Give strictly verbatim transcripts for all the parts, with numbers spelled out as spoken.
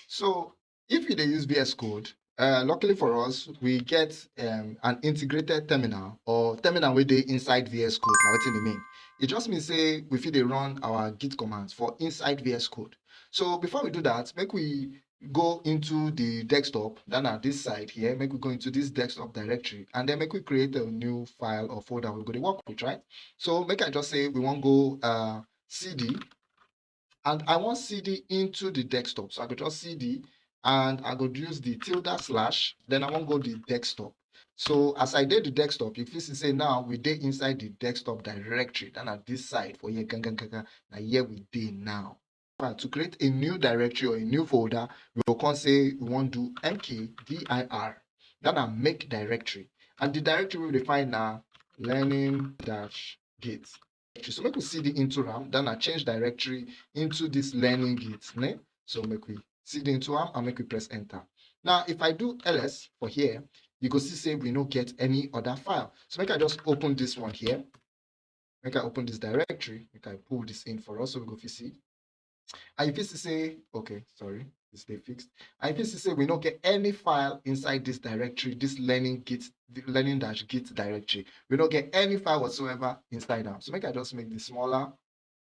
So if you dey use V S Code, uh, luckily for us, we get um, an integrated terminal or terminal wey dey inside V S Code. Na wetin e mean? E just mean say we fit dey run our Git commands for inside V S Code. So before we do that, make we go into the desktop, that na this side here, make we go into this desktop directory, and then make we create a new file or folder we go dey work with, right? So make I just say we wan go uh, C D, and I wan C D into the desktop. So I go just C D, and I go use the tilde slash, then I wan go the desktop. So as I dey the desktop, you fit see say now we dey inside the desktop directory. That na this side for here, gangan, gangan, na here we dey now. But to create a new directory or a new folder, we go come say we wan do M K D I R. That na make directory. And the directory we dey find na learning dash Git. So make we C D into am, then I change directory into this learning Git. Ne? So make we C D into am and make we press enter. Now, if I do L S for here, you go see say we no get any other file. So make I just open this one here. Make I open this directory. Make I pull this in for us so we go fit see. And if you see say, okay, sorry, this dey fixed. And if you see say we no get any file inside this directory, this learning Git, the learning dash Git directory, we no get any file whatsoever inside am. So make I just make this smaller.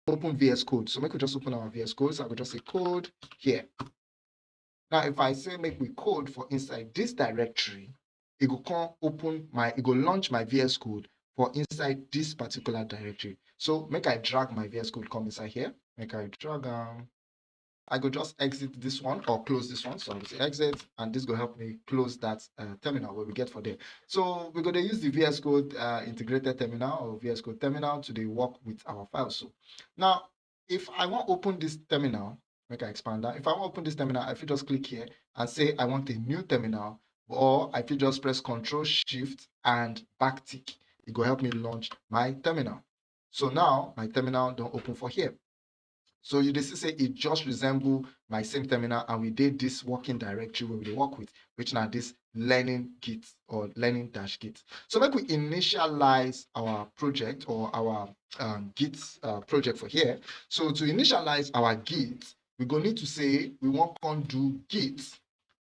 Open V S Code. So make we just open our V S Code. So I go just say code here. Now, if I say make we code for inside this directory, e go come open my, e go launch my V S Code for inside this particular directory. So make I drag my V S Code come inside here. Make I drag am. I go just exit this one or close this one. So I go say exit, and this go help me close that uh, terminal wey we get for there. So we go dey use the V S Code uh, integrated terminal or V S Code terminal to dey work with our files. So now, if I wan open this terminal, make I expand that. If I wan open this terminal, I fit just click here and say I want a new terminal, or I fit just press Control Shift and backtick. E go help me launch my terminal. So now my terminal don open for here. So you dey see say e just resemble my same terminal, and we dey this working directory wey we dey work with, which na this learning Git or learning dash Git. So make we initialize our project or our um, Git uh, project for here. So to initialize our Git, we go need to say we wan come do Git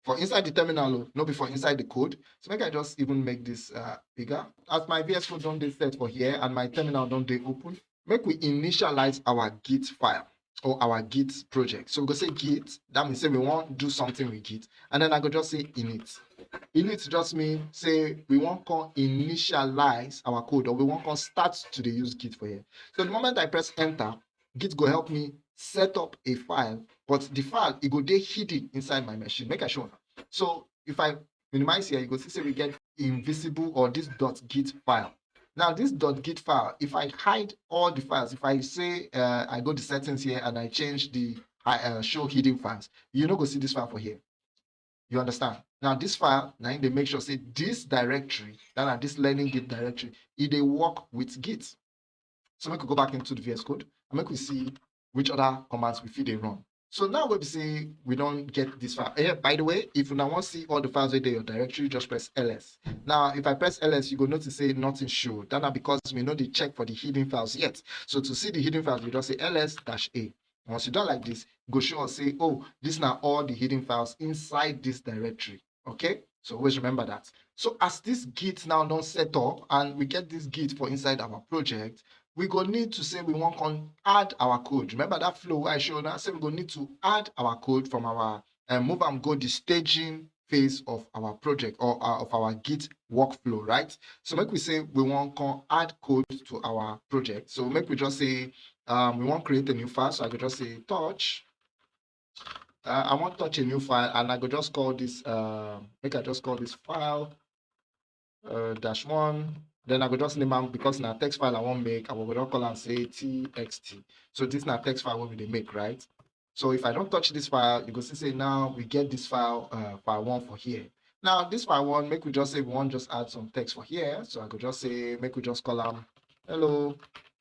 for inside the terminal, oh, no be for inside the code. So make I just even make this uh, bigger. As my V S Code don dey set for here and my terminal don dey open, make we initialize our Git file or our Git project. So we go say Git, that means say we wan do something with Git. And then I go just say init. Init just mean say we wan come initialize our code, or we wan come start to dey use Git for here. So the moment I press enter, Git go help me set up a file, but the file, e go dey hidden inside my machine. Make I show una. So if I minimize here, you go see say we get invisible or this dot git file. Now this dot git file, if I hide all the files, if I say uh, I go the settings here and I change the uh, show hidden files, you no go see this file for here. You understand? Now this file, now they make sure say this directory, that are this learning Git directory, e dey work with Git. So make we go back into the V S Code and make we see which other commands we fit dey run. So now wey be say we don get this file. Yeah, by the way, if una wan see all the files wey dey your directory, just press L S. Now, if I press L S, you go notice say nothing show. That na because we no dey check for the hidden files yet. So to see the hidden files, we just say L S dash A. Once you done like this, e go show us say, oh, these na all the hidden files inside this directory. Okay, so always remember that. So as this Git now don set up and we get this Git for inside our project, we go need to say we wan come add our code. Remember that flow wey I show now? Say we go need to add our code from our and move am go the staging phase of our project or uh, of our Git workflow, right? So make we say we wan come add code to our project. So make we just say um, we wan create a new file. So I go just say touch. Uh, I wan touch a new file, and I go just call this. Uh, make I just call this file uh, dash one. Then I go just name am because na text file I wan make. I go just call am say T X T. So this na text file wey we dey make, right? So if I don touch this file, you go see say now we get this file, uh, file one for here. Now this file one, make we just say we wan just add some text for here. So I go just say, make we just call am hello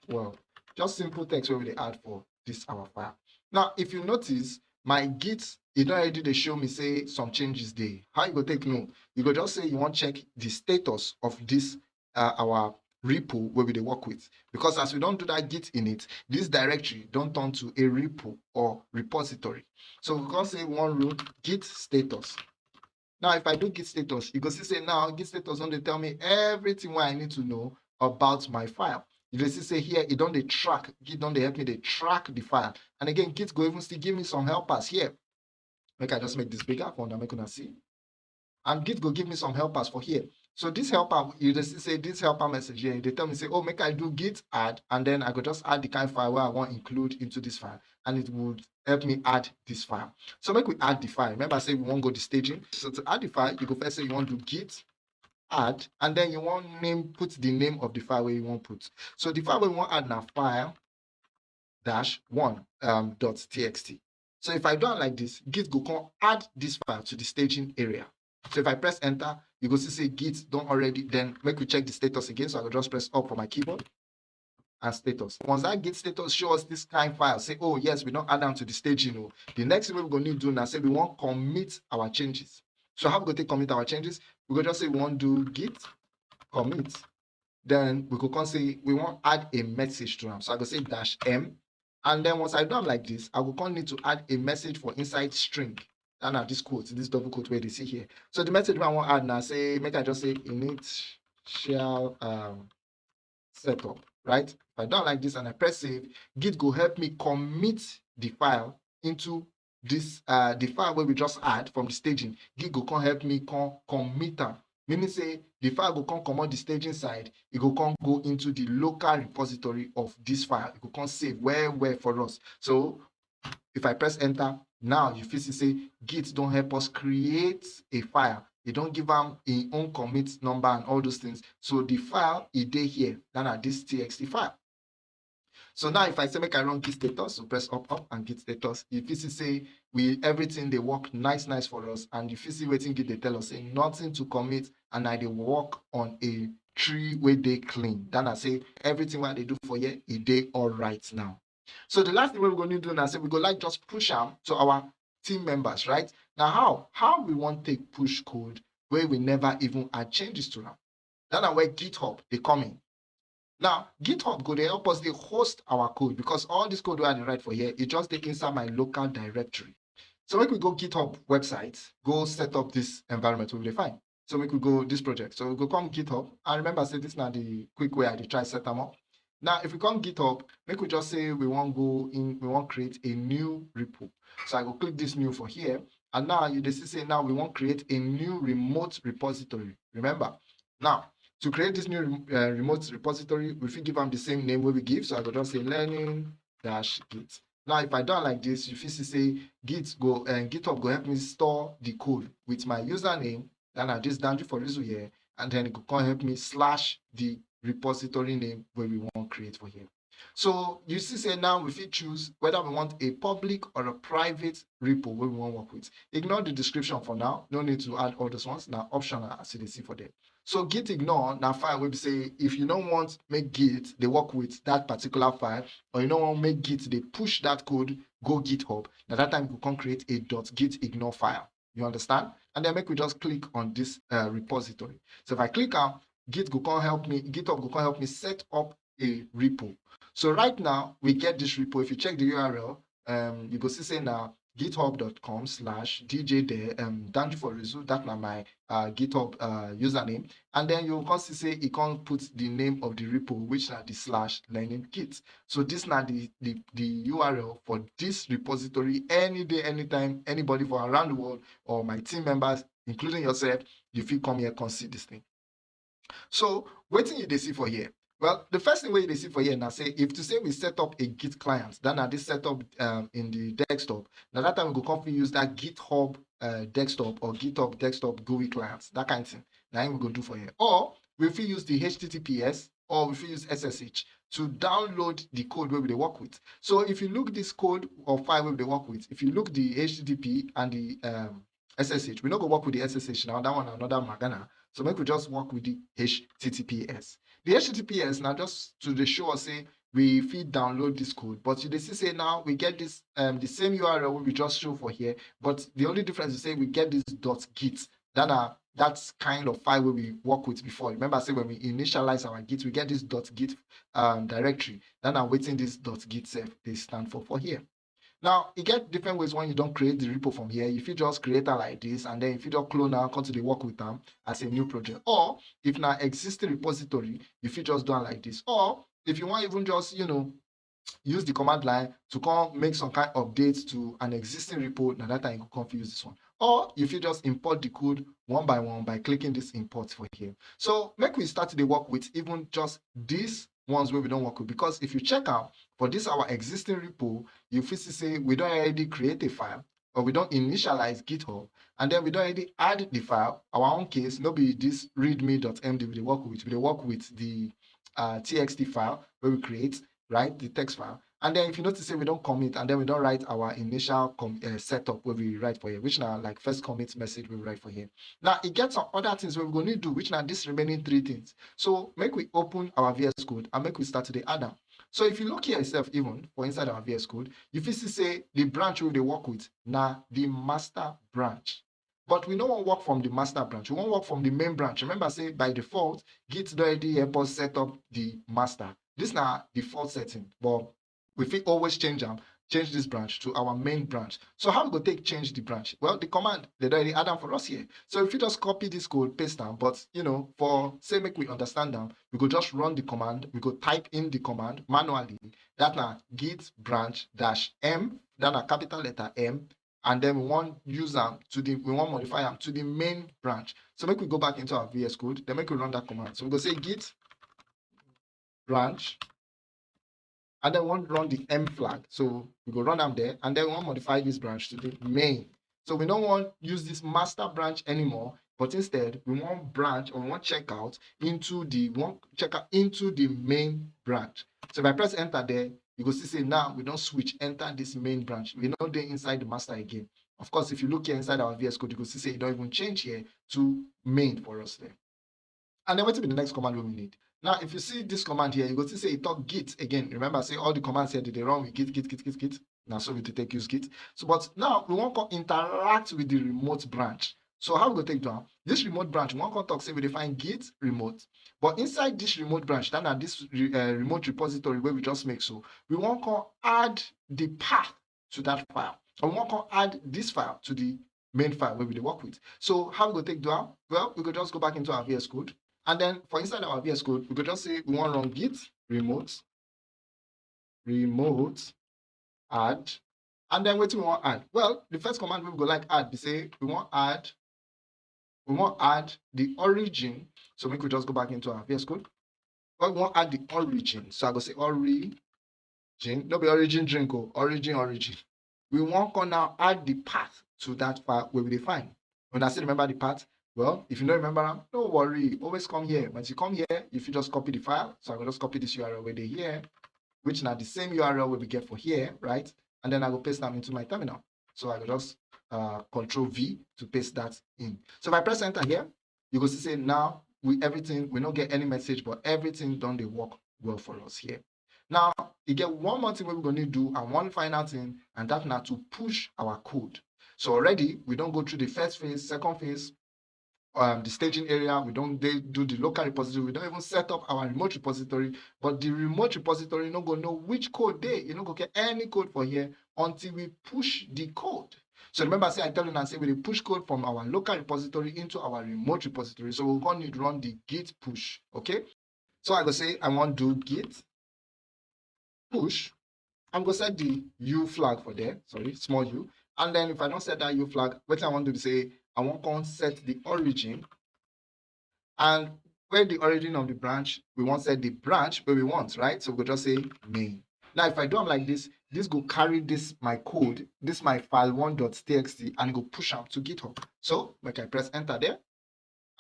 world. Just simple text wey we dey add for this our file. Now, if you notice, my Git, e don already dey show me say some changes dey. How you go take know? You go just say you wan check the status of this uh, our repo wey we dey work with. Because as we don do that git init, this directory don turn to a repo or repository. So we come say we wan run git status. Now, if I do git status, you go see say now git status don dey tell me everything wey I need to know about my file. You dey see say here, e don dey track, git don dey help me dey track the file. And again, git go even still give me some helpers here. Make I just make this bigger for una, make una see. And git go give me some helpers for here. So this helper, you dey see say this helper message here, e dey tell me say, oh, make I do git add, and then I go just add the kind file wey I wan include into this file, and it would help me add this file. So make we add the file. Remember say we wan go the staging. So to add the file, you go first say you wan do git add, and then you wan name, put the name of the file wey you wan put. So the file wey we wan add na file dash one, um, dot T X T. So if I do am like this, git go come add this file to the staging area. So if I press enter, you go see say git don already, then make we check the status again. So I go just press up for my keyboard and status. Once that git status show us this kind file, say, oh yes, we don add am to the staging o. The next thing wey we go need do na say we wan commit our changes. So how we go take commit our changes? We go just say we wan do git commit. Then we go come say we wan add a message to am. So I go say dash M. And then once I do am like this, I go come need to add a message for inside string. That na this quote, this double quote wey you dey see here. So the message wey I wan add na say, make I just say initial, um, setup, right? If I do am like this and I press save, git go help me commit the file into this, uh, the file wey we just add from the staging. Git go come help me come commit am. Meaning say the file go come comot the staging side, e go come go into the local repository of this file. E go come save well well for us. So if I press enter, now you fit see say git don help us create a file. E don give am im own commit number and all those things. So the file, e dey here. That na this T X T file. So now if I say make I run git status, so press up, up and git status, you fit see say we, everything dey work nice nice for us, and you fit see wetin git dey tell us, say nothing to commit, and I dey work on a tree wey dey clean. That na say everything wey I dey do for here, e dey alright now. So the last thing wey we go need do na say we go like just push am to our team members, right? Na how, how we wan take push code wey we never even add changes to am? That na where GitHub dey come in. Now, GitHub go dey help us dey host our code, because all this code wey I dey write for here, e just dey inside my local directory. So make we go GitHub website, go set up this environment wey we dey find. So make we go this project. So we go come GitHub, and remember say this na the quick way I dey try set am up. Now, if we come GitHub, make we just say we wan go in, we wan create a new repo. So I go click this new for here, and now you dey see say now we wan create a new remote repository. Remember, now to create this new rem-, uh, remote repository, we fit give am the same name wey we give. So I go just say learning dash git. Now, if I do am like this, you fit see say git go, uh, GitHub go help me store the code with my username, that na this Danju for Rizu here, and then it go come help me slash the repository name wey we wan create for here. So you see say now we fit choose whether we want a public or a private repo wey we wan work with. Ignore the description for now. No need to add all those ones. Na optional, as you dey see for there. So git ignore na file wey be say if you no want make git dey work with that particular file, or you no want make git dey push that code go GitHub, na that time you go come create a dot git ignore file. You understand? And then make we just click on this, uh, repository. So if I click am, git go come help me, GitHub go come help me set up a repo. So right now we get this repo. If you check the U R L, um, you go see say na github dot com slash D J de, um, Danju for Rizu. That na my, uh, GitHub, uh, username. And then you go come see say e come put the name of the repo, which na the slash learning git. So this na the, the, the U R L for this repository. Any day, anytime, anybody for around the world or my team members, including yourself, you fit come here, come see this thing. So wetin you dey see for here? Well, the first thing wey you dey see for here na say if to say we set up a git client, then na this setup, um, in the desktop. Na that time we go come fit use that GitHub, uh, desktop or GitHub desktop GUI client, that kind thing. Na him we go do for here. Or we fit use the H T T P S, or we fit use S S H to download the code wey we dey work with. So if you look this code or file wey we dey work with, if you look the H T T P and the, um, S S H, we no go work with the S S H now. That one na another magana. So make we just work with the H T T P S. The H T T P S na just to dey show us say we fit download this code, but you dey see say now we get this, um, the same U R L wey we just show for here, but the only difference is say we get this dot git That na that kind of file wey we work with before. Remember say when we initialize our Git, we get this dot git um, directory. That na wetin this dot git sef dey stand for for here. Now, e get different ways when you don create the repo from here. You fit just create am like this, and then you fit just clone am, come to dey work with am as a new project. Or if na existing repository, you fit just do am like this. Or if you wan even just, you know, use the command line to come make some kind updates to an existing repo, na that time you go come fit use this one. Or you fit just import the code one by one by clicking this import for here. So make we start to dey work with even just these ones wey we don work with, because if you check am for this our existing repo, you fit see say we don already create a file, or we don initialize GitHub, and then we don already add the file. Our own case, no be this readme.md we dey work with, we dey work with the uh, txt file wey we create, right, the text file. And then if you notice say we don commit, and then we don write our initial com uh, setup wey we write for here, which na like first commit message we write for here. Now, e get some other things wey we go need do, which na this remaining three things. So make we open our V S Code and make we start to dey add am. So if you look here yourself, even for inside our V S Code, you fit see say the branch wey we dey work with na the master branch. But we no wan work from the master branch. We wan work from the main branch. Remember say by default, Git don already help us set up the master. This na default setting, but we fit always change am, change this branch to our main branch. So how we go take change the branch? Well, the command, they don already add am for us here. So if you just copy this code, paste am, but, you know, for say make we understand am, we go just run the command, we go type in the command manually. That na git branch dash m, that na capital letter M, and then we wan use am to the, we wan modify am to the main branch. So make we go back into our V S Code, then make we run that command. So we go say git branch, and then we wan run the M flag. So we go run am there, and then we wan modify this branch to the main. So we no wan use this master branch anymore, but instead we wan branch, or we wan check out into the, we wan check out into the main branch. So if I press enter there, you go see say now we don switch enter this main branch. We no dey inside the master again. Of course, if you look here inside our V S Code, you go see say e don even change here to main for us there. And then wetin be the next command wey we need? Now, if you see this command here, you go see say e talk git again. Remember say all the commands here, they dey run with git, git, git, git, git. Na so we dey take use git. So, but now we wan come interact with the remote branch. So how we go take do am? This remote branch, we wan come talk say we dey find git remote. But inside this remote branch, that na this re uh, remote repository wey we just make so, we wan come add the path to that file. And we wan come add this file to the main file wey we dey work with. So how we go take do am? Well, we go just go back into our V S Code. And then for inside our V S Code, we go just say we wan run git remote, remote add. And then wetin we wan add? Well, the first command wey we go like add be say we wan add, we wan add the origin. So make we just go back into our V S Code. But we wan add the origin. So I go say origin, no be origin drink o, origin, origin. We wan come now add the path to that file wey we dey find. Una still remember the path? Well, if you no remember am, no worry. Always come here. Once you come here, you fit just copy the file. So I go just copy this U R L wey dey here, which na the same U R L wey we get for here, right? And then I go paste am into my terminal. So I go just uh, control V to paste that in. So if I press enter here, you go see say now we everything, we no get any message, but everything don dey work well for us here. Now, e get one more thing wey we go need do, and one final thing, and that na to push our code. So already, we don go through the first phase, second phase, um, the staging area, we don dey do the local repository, we don even set up our remote repository, but the remote repository no go know which code dey, e no go get any code for here until we push the code. So remember say I tell una say we dey push code from our local repository into our remote repository. So we go need run the git push, okay? So I go say I wan do git push. I'm go set the U flag for there, sorry, small u. And then if I don set that U flag, wetin I wan do be say I wan come set the origin. And where the origin of the branch, we wan set the branch wey we want, right? So we go just say main. Now, if I do am like this, this go carry this my code, this my file one dot T X T, and go push am to GitHub. So make I press enter there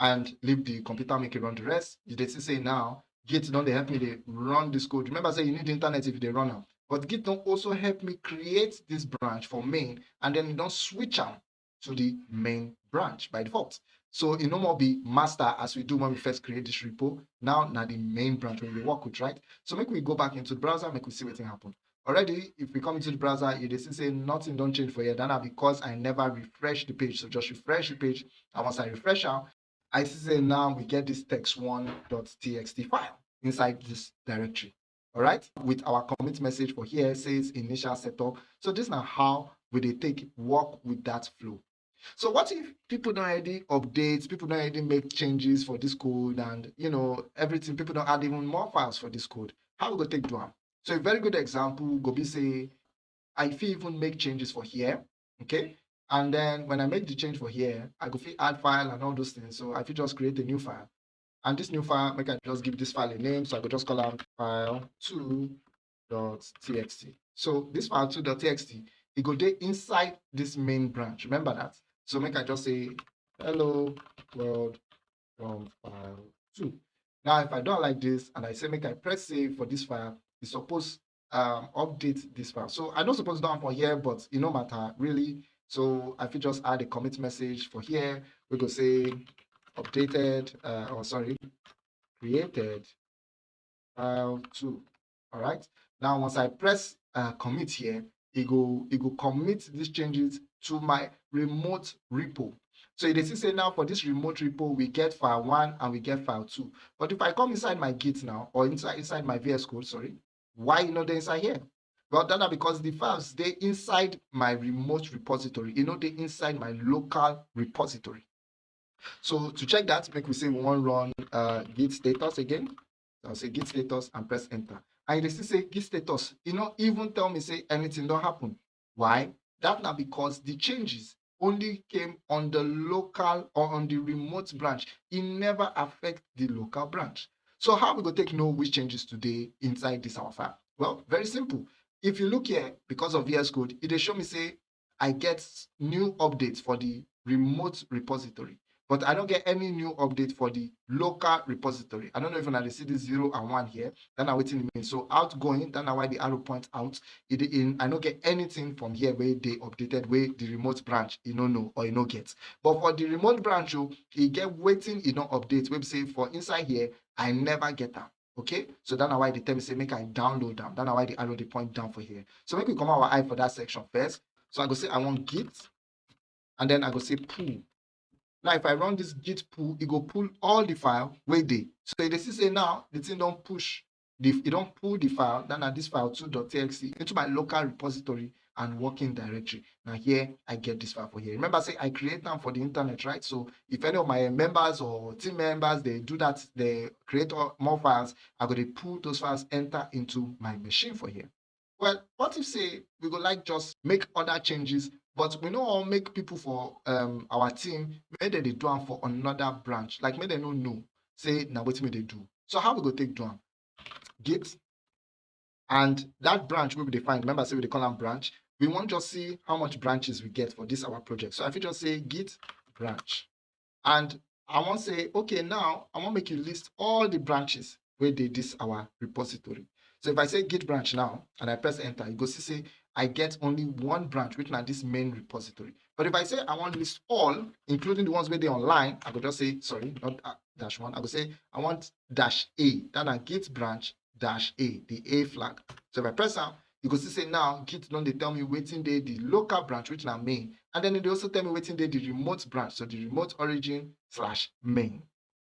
and leave the computer make e run the rest. You dey see say now Git don dey help me dey run this code. Remember say you need internet if you dey run am. But Git don also help me create this branch for main, and then e don switch am to the main branch by default. So e no more be master as we do when we first create this repo. Now na the main branch wey we dey work with, right? So make we go back into the browser, make we see wetin happen. Already, if we come into the browser, you dey see say nothing don change for here. That na because I never refresh the page. So just refresh the page. And once I refresh am, I see say now we get this text one dot T X T file inside this directory. All right, with our commit message for here says initial setup. So this na how we dey take work with that flow. So what if people don already update, people don already make changes for this code and, you know, everything, people don add even more files for this code? How we go take do am? So a very good example go be say I fit even make changes for here, okay? And then when I make the change for here, I go fit add file and all those things. So I fit just create a new file. And this new file, make I just give this file a name. So I go just call am file two dot T X T. So this file two dot T X T, it go dey inside this main branch. Remember that. So make I just say, "Hello world from file two." Now, if I do am like this and I say make I press save for this file, e suppose um, update this file. So I no suppose do am for here, but e no matter really. So I fit just add a commit message for here. We go say updated, uh, or sorry, created file two. All right. Now, once I press uh, commit here, e go, e go commit these changes to my remote repo. So you dey see say now for this remote repo, we get file one and we get file two. But if I come inside my Git now, or inside, inside my V S Code, sorry, why e no dey inside here? Well, that na because the files dey inside my remote repository. E no dey inside my local repository. So to check that, make we say we wan run uh, git status again. So I'll say git status and press enter. And you dey see say git status, e no even tell me say anything don happen. Why? That na because the changes only came on the local or on the remote branch. E never affect the local branch. So how we go take know which changes to dey inside this our file? Well, very simple. If you look here, because of V S Code, e dey show me say I get new updates for the remote repository, but I don't get any new update for the local repository. I don't know if una dey see this zero and one here. That na wetin e mean. So outgoing, that na why the arrow point out. E dey in, I no get anything from here wey dey updated, wey the remote branch e no know or e no get. But for the remote branch o, e get wetin e don update, wey be say for inside here, I never get am. Okay, so that na why e dey tell me say make I download am. That na why the arrow dey point down for here. So make we comot our eye for that section first. So I go say I wan git, and then I go say pull. Now, if I run this git pull, e go pull all the file wey dey. So you dey see say now the thing don push, the, e don pull the file, that na this file two dot T X T, into my local repository and working directory. Na here I get this file for here. Remember say I create am for the internet, right? So if any of my members or team members dey do that, dey create all, more files, I go dey pull those files enter into my machine for here. Well, what if say we go like just make other changes, but we no wan make people for um, our team make dem dey do am for another branch, like make dem no know say na wetin we dey do. So how we go take do am? Git, and that branch wey we dey find, remember say we dey call am branch. We wan just see how much branches we get for this our project. So I fit just say git branch, and I wan say, okay, now I wan make you list all the branches wey dey this our repository. So if I say git branch now and I press enter, you go see say I get only one branch, which na this main repository. But if I say I wan list all, including the ones wey dey online, I go just say, sorry, not uh, dash one. I go say I want dash A, that na git branch dash A, the A flag. So if I press am, you go see say now git don dey tell me wetin dey the local branch, which na main, and then e dey also tell me wetin dey the remote branch, so the remote origin slash main.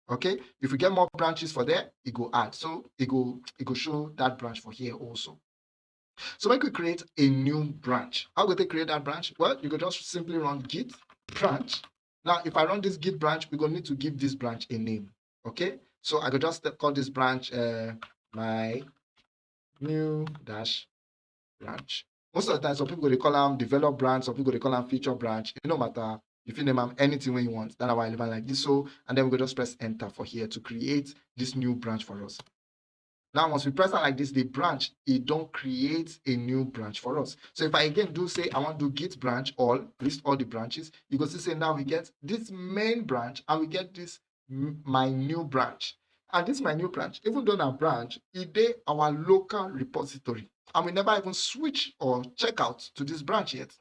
Okay, if we get more branches for there, e go add, so e go, e go show that branch for here also. So make we create a new branch. How we go take create that branch? Well, you go just simply run git branch. Now, if I run this git branch, we go need to give this branch a name. Okay, so I go just call this branch uh, my new dash branch. Most of the time, some people go dey call am develop branch, some people go dey call am feature branch. E no matter. You fit name am anything wey you want. That's why I leave am like this. So, and then we go just press enter for here to create this new branch for us. Now, once we press am like this, the branch, e don create a new branch for us. So if I again do say I wan do git branch all, list all the branches, you go see say now we get this main branch and we get this m- my new branch. And this my new branch, even though na branch, e dey our local repository. And we never even switch or check out to this branch yet.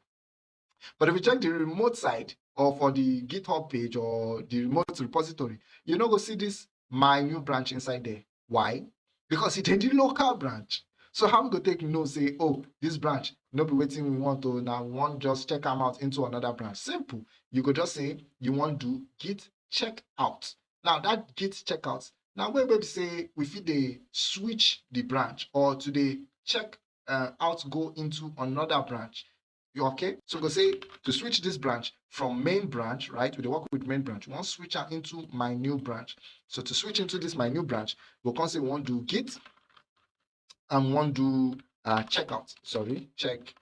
But if we check the remote side or for the GitHub page or the remote repository, you no go see this my new branch inside there. Why? Because e dey the local branch. So how we go take know say, oh, this branch no be wetin we want o, na we wan just check am out into another branch? Simple. You go just say you wan do git check out. Now that git check out na way wey be say we fit dey switch the branch or to dey check uh, out go into another branch. You okay? So we go say to switch this branch from main branch, right? We dey work with main branch. We wan switch am into my new branch. So to switch into this my new branch, we go come say we wan do git and we wan do uh, checkout. Sorry, check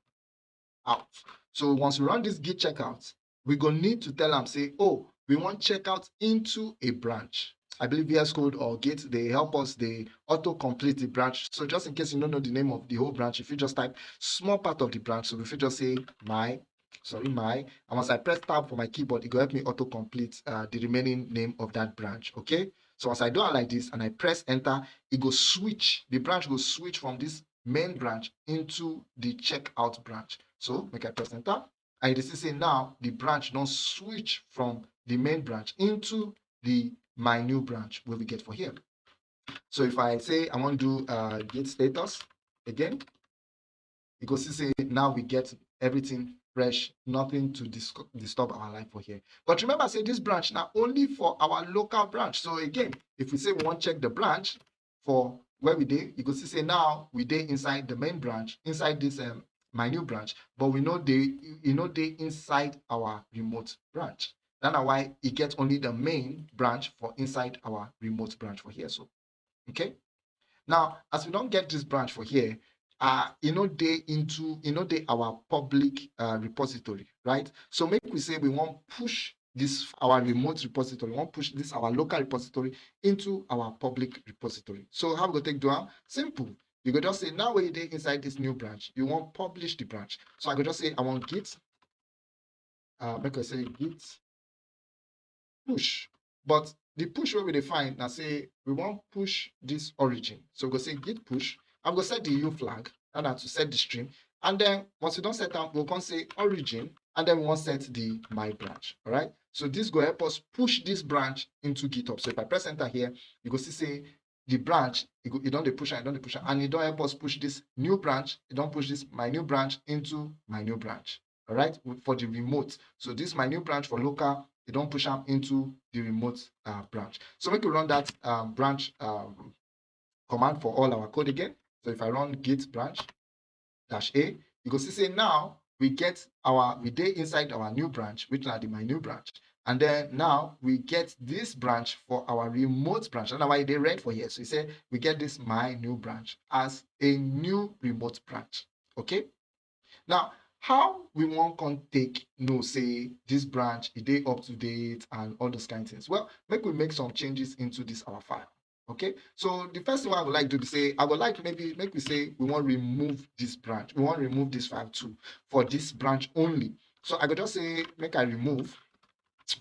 out. So once we run this git checkout, we go need to tell am say, oh, we wan check out into a branch. I believe V S Code or Git, they help us, they auto-complete the branch. So just in case you don't know the name of the whole branch, if you just type small part of the branch, so if you just say my, sorry, my, and once I press tab for my keyboard, it go help me auto-complete uh, the remaining name of that branch, okay? So once I do it like this and I press enter, it go switch, the branch go switch from this main branch into the checkout branch. So make I press enter. And you see say now the branch don switch from the main branch into the my new branch wey we get for here. So if I say I wan do uh, git status again, you go see say now we get everything fresh, nothing to dis- disturb our life for here. But remember say this branch na only for our local branch. So again, if we say we wan check the branch for where we dey, you go see say now we dey inside the main branch, inside this um, my new branch, but we no dey, e no dey inside our remote branch. That na why e get only the main branch for inside our remote branch for here so. Okay. Now, as we don get this branch for here, uh, e no dey into, e no dey our public uh, repository, right? So make we say we wan push this our remote repository, we wan push this our local repository into our public repository. So how we go take do am? Simple. You go just say now wey you dey inside this new branch, you wan publish the branch. So I go just say I wan git, uh, make I say git push. But the push wey we dey find na say we wan push this origin. So we go say git push. I'm go set the U flag, and na to set the stream. And then once we don set am, we go come say origin, and then we wan set the my branch. All right. So this go help us push this branch into GitHub. So if I press enter here, you go see say the branch, e go, e don dey push am, e don dey push am, and e don help us push this new branch, e don push this my new branch into my new branch. All right, for the remote. So this my new branch for local, e don push am into the remote uh, branch. So make we run that um, branch um, command for all our code again. So if I run git branch dash a, you go see say now we get our, we dey inside our new branch, which na the my new branch. And then now we get this branch for our remote branch. That's why e dey red for here. So you say we get this my new branch as a new remote branch. Okay. Now, how we wan come take know say this branch e dey up to date and all those kind things? Well, make we make some changes into this our file. Okay, so the first thing I would like to do be say I would like maybe make we say we wan remove this branch, we wan remove this file too for this branch only. So I go just say make I remove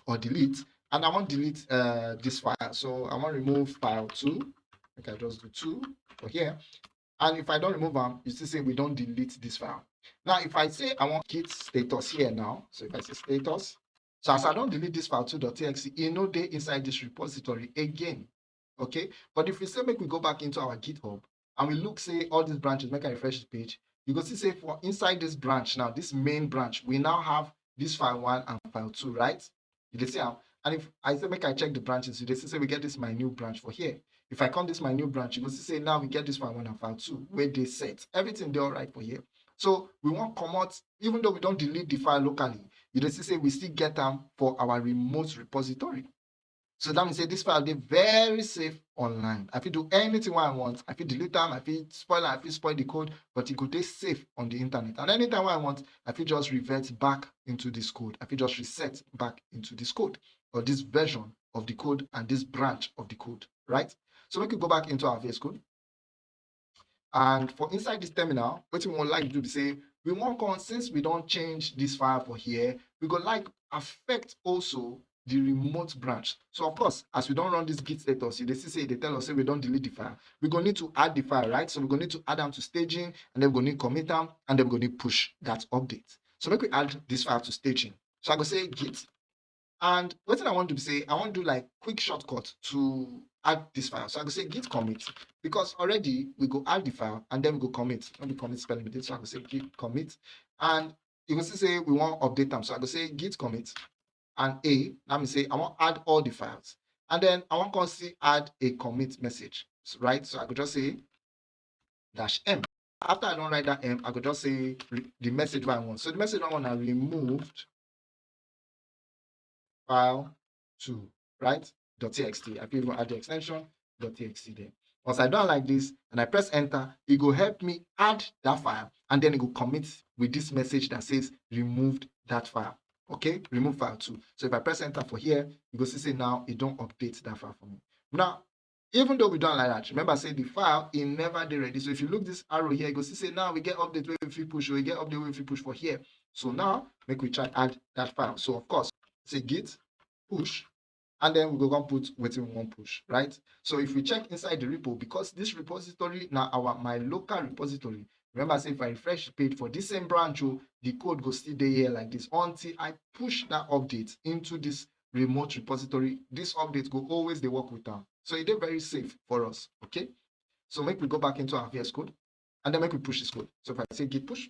or delete, and I wan delete uh, this file. So I wan remove file two. Make I just do two for here. And if I don remove am, you see say we don delete this file. Now, if I say I wan git status here now, so if I say status, so as I don delete this file two dot T X T, e no dey inside this repository again. Okay, but if we say make we go back into our GitHub and we look say all these branches, make I refresh the page, you go see say for inside this branch now, this main branch, we now have this file one and file two, right? You dey see am? And if I say make I check the branches, you dey see say we get this my new branch for here. If I come this my new branch, you go see say now we get this file one and file two wey dey set. Everything dey alright for here. So we wan comot, even though we don delete the file locally, you dey see say we still get am for our remote repository. So that means say this file dey very safe online. I fit do anything wey I want. I fit delete am, I fit spoil am, I fit spoil the code, but e go dey safe on the internet. And anytime wey I want, I fit just revert back into this code. I fit just reset back into this code or this version of the code and this branch of the code, right? So make we go back into our V S Code. And for inside this terminal, wetin we wan like do be say we wan come, since we don change this file for here, we go like affect also the remote branch. So of course, as we don run this git status, you dey see say e dey tell us say we don delete the file. We go need to add the file, right? So we go need to add am to staging, and then we go need commit am, and then we go need push that update. So make we add this file to staging. So I go say git, and wetin I wan do be say I wan do like quick shortcut to add this file. So I go say git commit, because already we go add the file and then we go commit. Not the commit spelling with it. So I go say git commit, and you go see say we wan update am. So I go say git commit and a. That means say I wan add all the files, and then I wan come see add a commit message, right? So I go just say dash m. After I don write that m, I go just say the message wey I want. So the message wey I want na removed file two, right? Dot txt. I fit even add the extension dot txt there. Once I done like this and I press enter, it go help me add that file, and then it go commit with this message that says removed that file. Okay, remove file two. So if I press enter for here, you go see say now it don update that file for me. Now, even though we don like that, remember say the file e never dey ready. So if you look this arrow here, you go see say now we get update wey we fit push, or we get update wey we fit push for here. So now make we try add that file. So of course, say git push, and then we go come put wetin we wan push, right? So if we check inside the repo, because this repository na our my local repository, remember say if I refresh the page for this same branch, oh, the code go still dey here like this until I push that update into this remote repository. This update go always dey work with am. So e dey very safe for us, okay? So make we go back into our V S Code, and then make we push this code. So if I say git push,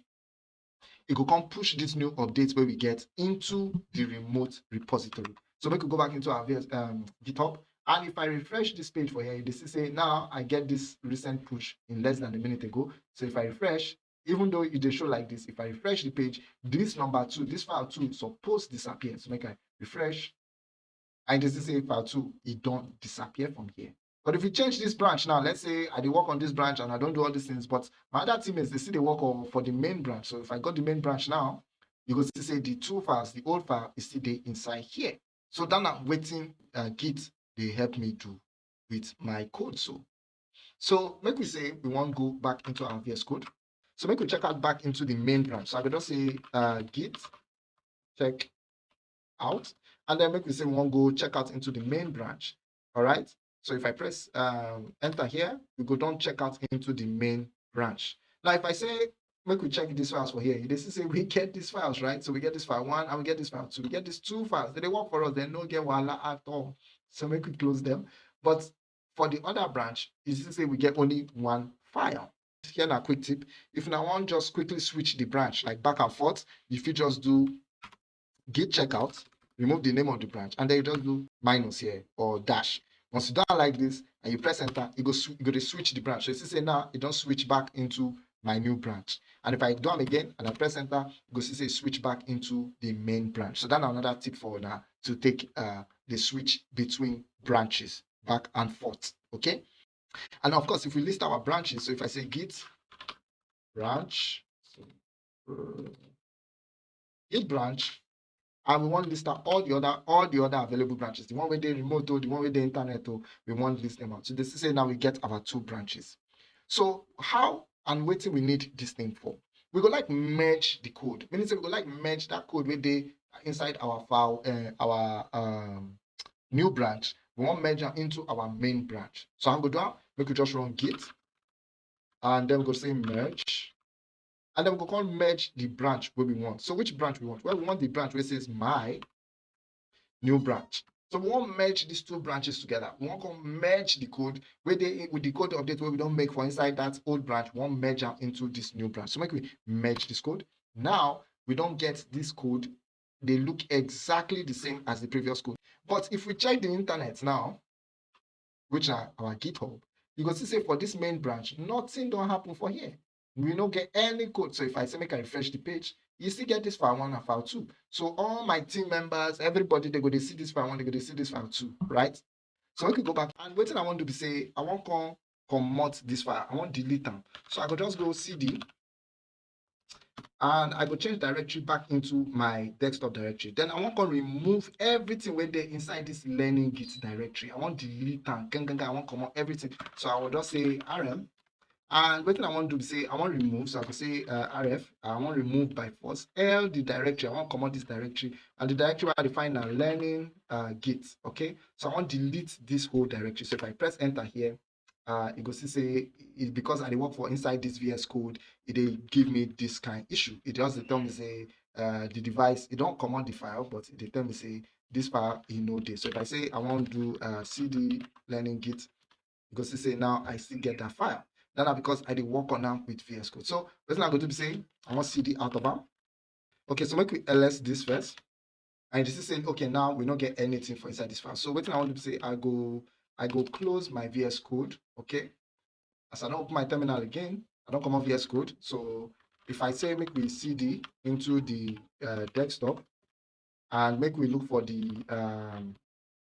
e go come push this new update wey we get into the remote repository. So make we go back into our V S, um, GitHub. And if I refresh this page for here, you dey see say now I get this recent push in less than a minute ago. So if I refresh, even though e dey show like this, if I refresh the page, this number two, this file two suppose disappear. So make I refresh, and you dey see say file two, e don disappear from here. But if you change this branch now, let's say I dey work on this branch and I don do all these things, but my other teammates, they still dey work on, for the main branch. So if I got the main branch now, you go see say the two files, the old file is still dey inside here. So that na wetin, uh, git dey help me do with my code. So, so make we say we wan go back into our V S Code. So make we check out back into the main branch. So I go just say, uh, git check out, and then make we say we wan go check out into the main branch. All right. So if I press, um, enter here, we go don check out into the main branch. Now if I say make we check these files for here, you dey see say we get these files, right? So we get this file one and we get this file two. We get these two files. They dey work for us. They no get wahala at all. So make we close them. But for the other branch, you see say we get only one file. Here na quick tip. If una wan just quickly switch the branch, like, back and forth, you fit just do git checkout, remove the name of the branch, and then you just do minus here or dash. Once you done like this and you press enter, e go sw-, e go dey switch the branch. So you see say now e don switch back into my new branch. And if I do am again and I press enter, you go see say e switch back into the main branch. So that's another tip for now to take, uh, the switch between branches back and forth. Okay. And of course, if we list our branches, so if I say git branch, so, uh, git branch, and we wan list out all the other, all the other available branches, the one wey dey remote, oh, the one wey dey internet, oh, we wan list them out. So they say now we get our two branches. So how and wetin we need this thing for? We go like merge the code. Meaning say we go like merge that code wey dey inside our file, uh, our, um, new branch. We wan merge am into our main branch. So how we go do am? Make we just run git, and then we go say merge, and then we go come merge the branch wey we want. So which branch we want? Well, we want the branch wey says my new branch. So we wan merge these two branches together. We wan come merge the code wey dey with the code update wey we don make for inside that old branch. We wan merge am into this new branch. So make we merge this code. Now we don get this code. They look exactly the same as the previous code. But if we check the internet now, which are our GitHub, you go see say for this main branch, nothing don happen for here. We no get any code. So if I say make I refresh the page, you still get this file one and file two. So all my team members, everybody, they go dey see this file one, they go dey see this file two, right? So make we go back, and wetin I wan do be say I wan come comot this file. I wan delete am. So I go just go C D, and I go change directory back into my desktop directory. Then I wan come remove everything wey dey inside this learning git directory. I wan delete am. Gangan, I wan comot everything. So I will just say R M. And wetin I wan do be say I wan remove. So I go say, uh, R F. I wan remove by force. L the directory. I wan comot this directory. And the directory wey I dey find na learning, uh, git. Okay. So I wan delete this whole directory. So if I press enter here, uh, you go see say it, because I dey work for inside this V S Code, e dey give me this kind issue. E just dey tell me say, uh, the device, it don't command the file, but they tell me say this file, you know, this. So if I say I want to do uh, C D learning git, you go see say now I still get that file. That na because I dey work on am with V S Code. So wetin I go do be say I want C D out of am. Okay, so make we L S this first. And you see say, okay, now we no get anything for inside this file. So wetin I want to say, I go, I go close my V S Code, okay? As I don't open my terminal again, I don't come on V S Code. So if I say make we C D into the uh, desktop and make we look for the um,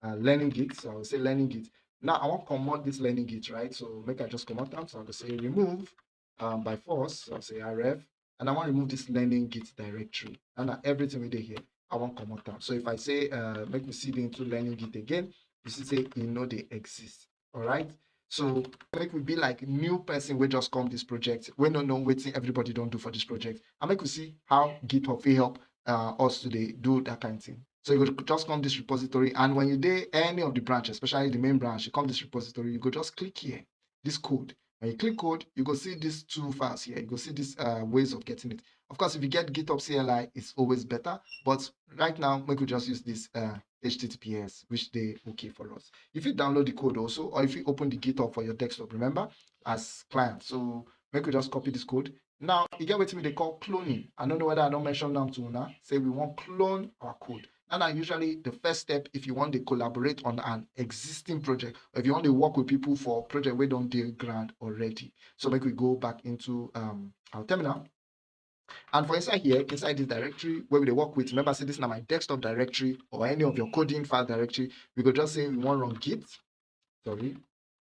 uh, learning git, so I will say learning git. Now I want comot this learning git, right? So make I just comot am. So I go say remove um, by force. So I say R F, and I want remove this learning git directory. And na everything wey dey here, I want comot am. So if I say uh, make we C D into learning git again, you see say e no dey exist. All right. So make we be like new person wey just come this project, wey no know wetin everybody don do for this project, and make we see how GitHub fit help uh, us to dey do that kind of thing. So you go just come this repository, and when you dey any of the branch, especially the main branch, you come this repository, you go just click here, this code. When you click code, you go see these two files here. You go see these uh, ways of getting it. Of course, if you get GitHub C L I, it's always better. But right now, make we just use this uh, H T T P S, which dey okay for us. If you download the code also, or if you open the GitHub for your desktop, remember, as client. So make we just copy this code. Now, you get wetin we dey call cloning. I don't know whether I don't mention am to una. Say we want clone our code. And na usually the first step if you want to collaborate on an existing project, or if you want to work with people for project wey don dey ground already. So make we go back into um, our terminal. And for inside here, inside this directory where we dey work with, remember say this na my desktop directory or any of your coding file directory, we go just say we want run git, sorry,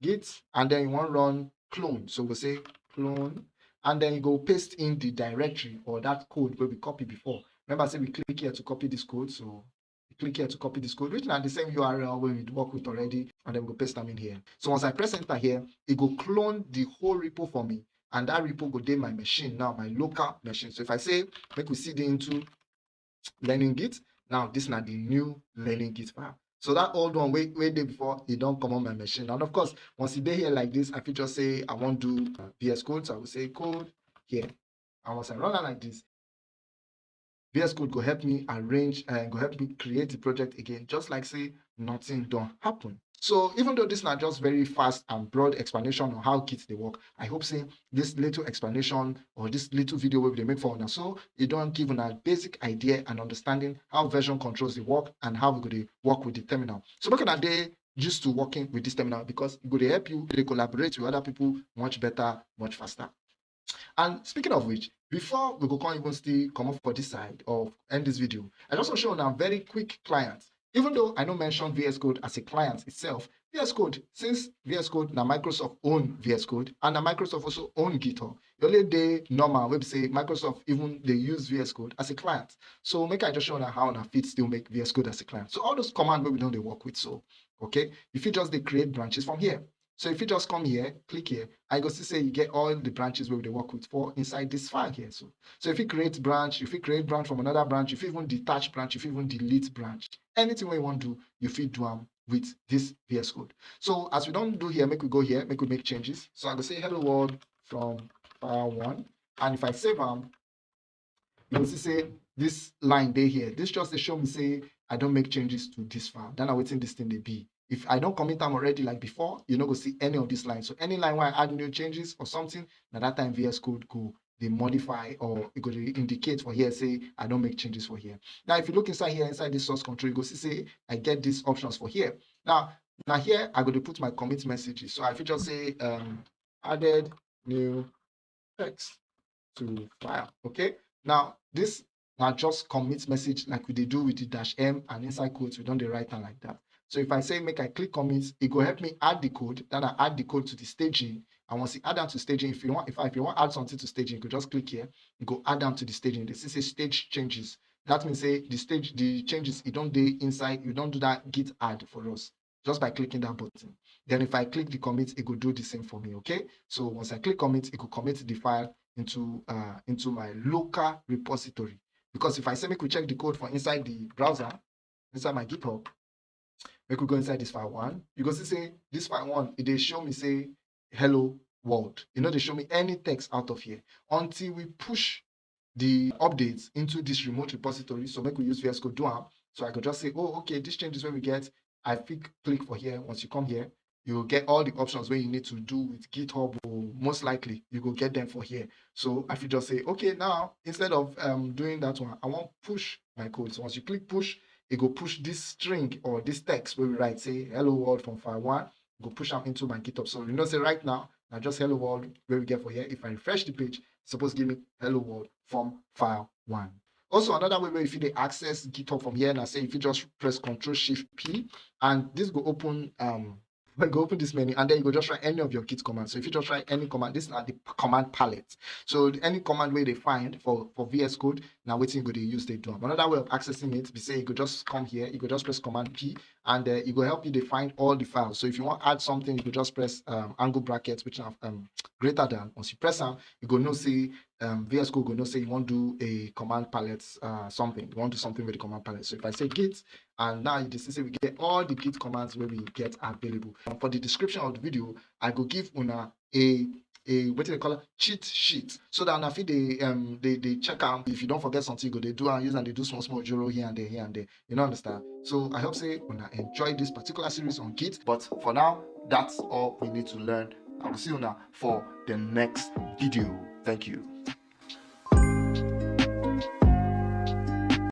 git, and then you want run clone. So we say clone, and then you go paste in the directory or that code wey we copy before. Remember say we click here to copy this code, so we click here to copy this code, which na the same U R L wey we work with already, and then we go paste am in here. So once I press enter here, e go clone the whole repo for me, and that repo go dey my machine now, my local machine. So if I say make we C D into learning git, now this na the new learning git file. So that old one wey wey dey before, e don comot my machine. And of course, once e dey here like this, I fit just say I wan do uh, V S Code, so I go say code here. And once I run am like this, V S Code go help me arrange and go help me create the project again, just like say nothing don happen. So even though this na just very fast and broad explanation on how Git dey work, I hope say this little explanation or this little video wey we dey make for una so, e don give una basic idea and understanding how version controls dey work and how we go dey work with the terminal. So make una dey used to working with this terminal, because e go dey help you dey collaborate with other people much better, much faster. And speaking of which, before we go come even still comot for this side or end this video, I just want show una very quick client. Even though I no mention V S Code as a client itself, V S Code, since V S Code na Microsoft own V S Code, and na Microsoft also own GitHub, e only dey normal wey be say Microsoft even dey use V S Code as a client. So make I just show una how una fit still make V S Code as a client. So all those commands wey we don dey work with so, okay, you fit just dey create branches from here. So if you just come here, click here, I go see say you get all the branches wey we dey work with for inside this file here. So, so if you create branch, if you create branch from another branch, if you even detach branch, if you even delete branch, anything wey you wan do, you fit do am with this V S Code. So as we don do here, make we go here, make we make changes. So I go say hello world from file one. And if I save am, you go see say this line dey here. This just dey show me say I don make changes to this file. Then na wetin this thing dey be. If I don commit am already like before, you no go see any of this line. So any line where I add new changes or something, na that time V S Code go dey modify or e go dey indicate for here say I don make changes for here. Now, if you look inside here, inside this source control, you go see say I get these options for here. Now, now here, I go dey put my commit messages. So I fit just say um, added new text to file, okay? Now, this na just commit message like we dey do with the dash M and inside quotes, we don dey write am like that. So if I say make I click commit, e go help me add the code. Then I add the code to the staging. And once you add am to staging, if you want, if, if you want add something to staging, you go just click here. You go add am to the staging. This is a stage changes. That means say the stage, the changes, e don dey inside. You don do that git add for us just by clicking that button. Then if I click the commit, it go do the same for me, okay? So once I click commit, it go commit the file into uh, into my local repository. Because if I say make we check the code for inside the browser, inside my GitHub, make we go inside this file one, you go see say this file one, it dey show me say hello world. E no dey show me any text out of here until we push the updates into this remote repository. So make we use V S Code do am. So I go just say, oh, okay, this changes wey we get. I fit click for here. Once you come here, you will get all the options wey you need to do with GitHub. Or most likely, you go get them for here. So I fit just say, okay, now instead of um, doing that one, I wan push my code. So once you click push, e go push this string or this text wey we write say hello world from file one, go push am into my GitHub. So you know say right now, na just hello world wey we get for here. If I refresh the page, e suppose give me hello world from file one. Also, another way wey you fit dey access GitHub from here na say you fit just press Control Shift P, and this go open um, you go open this menu, and then you go just write any of your Git commands. So if you just write any command, this na the command palette. So any command wey you dey find for for V S Code, na wetin you go dey use dey do am. Another way of accessing it be say you go just come here, you go just press Command P, and uh, e go help you dey find all the files. So if you wan add something, you go just press um, angle bracket, which na um, greater than. Once you press am, you go know say um, V S Code go know say you wan do a command palette uh, something. You wan do something with the command palette. So if I say Git, and now you dey see say we get all the Git commands wey we get available. And for the description of the video, I go give una a a wetin dem call am, cheat sheet, so that una fit dey um dey dey check am. If you don forget something, you go dey do am, use am dey do small small ojoro here and there, here and there. You no understand? So I hope say una enjoy this particular series on Git. But for now, that's all we need to learn. I will see una for the next video. Thank you.